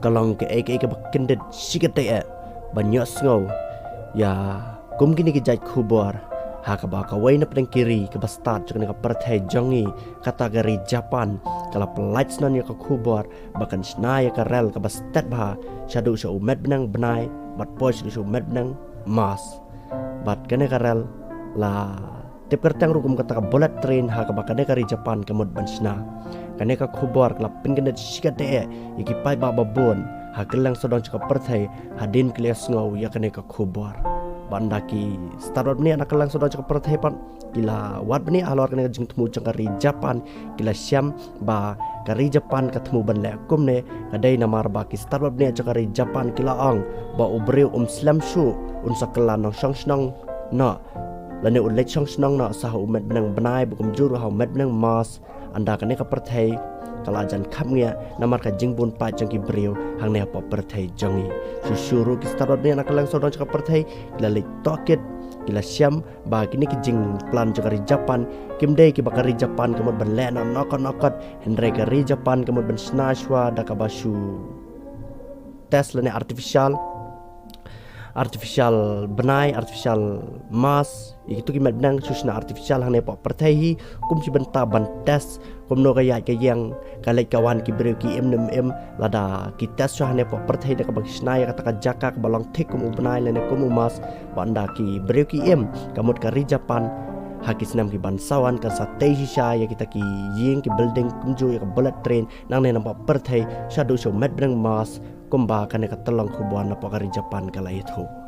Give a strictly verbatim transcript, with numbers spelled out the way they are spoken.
Ka long kaei kaei kaba kyndit shikatdei eh ban ïohsngew ïa kum kine ki jait khubor ha kaba kawei na pdeng ki ri kaba stad jong kane ka pyrthei jong ngi, kata ka ri Japan, ka la pyllait snon ïa ka khubor ba kan shna ïa ka rel kaba stet bha shaduh sha u met bneng bnai bad poi shaduh sha u met bneng Mars. Bad kane ka rel la tip kyrteng ruh kum kata ka bullet train ha kaba kane ka ri Japan ka mut ban shna. Kane ka khubor ka la pynkyndit shikatdei eh ïa ki paidbah babun ha kylleng sawdong jong ka pyrthei hadien ki la ïohsngew ïa kane ka khubor. Bad ynda ki stad wad bniah na kylleng sawdong jong ka pyrthei pat ki la wad bniah halor kane ka jingthmu jong ka ri Japan, ki la shem ba ka ri Japan ka thmu ban leh kumne ka dei namar ba ki stad wad bniah jong ka ri Japan ki la ong ba u briew um slem shuh un sa kylla nongshong shnong noh lane u leit shong shnong noh sha u met bneng bnai ba kumjuh ruh ha u met bneng Mars, ynda kane ka pyrthei ka la jan khapngiah namar ka jingbun paid jong ki briew hangne hapoh pyrthei jong ngi. Shuh shuh ruh ki stad wad bniah na kylleng sawdong jong ka pyrthei ki la leit tohkit, ki la shem ba kine ki jingplan jong ka ri Japan kim dei kiba ka ri Japan ka mut ban leh noh nokot nokot, hynrei ka ri Japan ka mut ban shna shuwa da kaba shu test lane artificial, artificial bnai, artificial Mars, ïa kito ki met bneng shu shna artificial hangne hapoh pyrthei hi kum shi bynta ban test kumno ka ïaid ka ïeng, ka leit ka wan ki briew ki im ne im im. Lada ki test shuwa hangne hapoh pyrthei da kaba ki shna ïa kata ka jaka kaba long thik kum u bnai lane kum u Mars, bad ynda ki briew ki im, ka mut ka ri Japan ha ki snem ki ban sa wan kan sa tei shisha ïa kita ki ïing ki building kumjuh ïa ka bullet train nangne napoh pyrthei shaduh sha u met bneng Mars, kumba kane ka tyllong khubor napoh ka ri Japan ka la ïathuh.